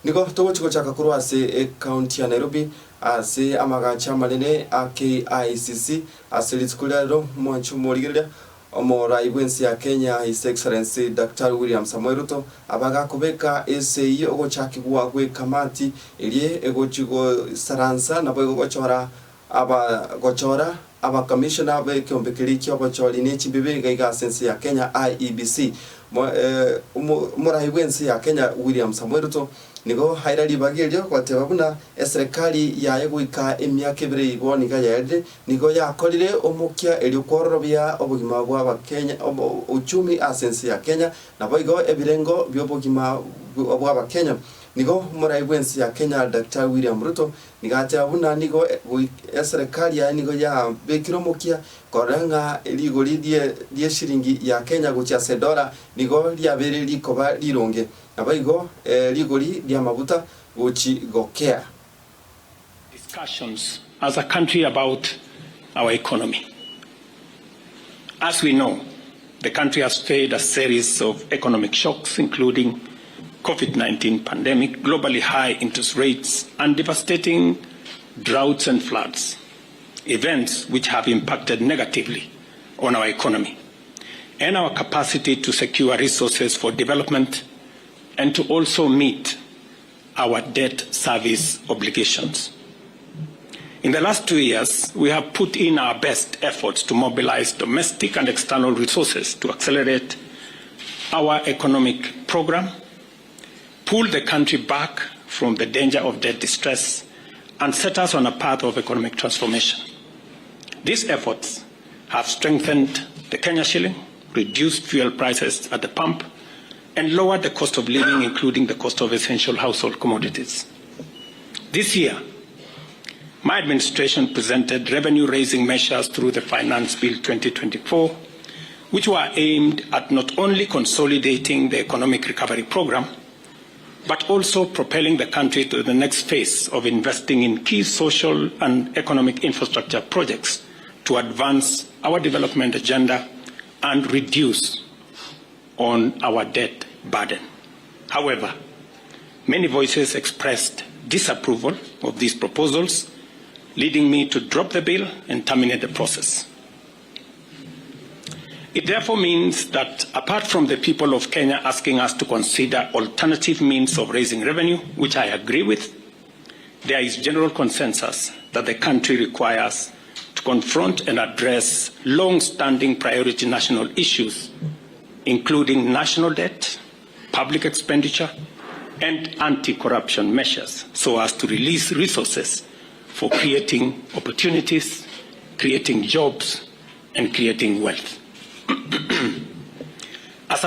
Nigo togochi gochaka korwa ase ecounty ya Nairobi ase amagacho amanene a KICC ase rituko ria rero mwanche omorigereria omorai bwense ya Kenya His Excellency Daktari William Samoei Ruto abagakobeka esegi ogochakigwa gwekamati eria egochi goisaransa naboigo gochora Aba gochora abakamishona b'ekeombe keria ki'obochori ne chimbibe iga iga ase ense ya Kenya, IEBC. Omorai bw'ense ya Kenya William Samoei Ruto nigo aira ribaga erio goteba buna eserekari yaye goika emiaka ebere igo niga yaerire nigo yakorire omokia erio kwororobia obogima bw'abakenya uchumi ase ense ya Kenya naboigo ebirengo bi'obogima bw'abakenya. Nigo omorai bw'ense ya Kenya Daktari William Ruto Nigo ateba buna nigo eserekari yaye nigo yabekire omokia korora ng'a rigori ri'eshiringi ya Kenya gochia ase edola nigo riabeire rikoba rironge, naboigo rigori ri'amaguta gochi gokea. Discussions as a country about our economy. As we know, the country has faced a series of economic shocks including Covid-19 pandemic, globally high interest rates and devastating droughts and floods, events which have impacted negatively on our economy and our capacity to secure resources for development and to also meet our debt service obligations. In the last 2 years, we have put in our best efforts to mobilize domestic and external resources to accelerate our economic program, pull the country back from the danger of debt distress, and set us on a path of economic transformation. These efforts have strengthened the Kenya shilling, reduced fuel prices at the pump, and lowered the cost of living, including the cost of essential household commodities. This year, my administration presented revenue raising measures through the Finance Bill 2024, which were aimed at not only consolidating the economic recovery program, but also propelling the country to the next phase of investing in key social and economic infrastructure projects to advance our development agenda and reduce on our debt burden. However, many voices expressed disapproval of these proposals, leading me to drop the bill and terminate the process. It therefore means that apart from the people of Kenya asking us to consider alternative means of raising revenue, which I agree with, there is general consensus that the country requires to confront and address long-standing priority national issues, including national debt, public expenditure, and anti-corruption measures, so as to release resources for creating opportunities, creating jobs, and creating wealth.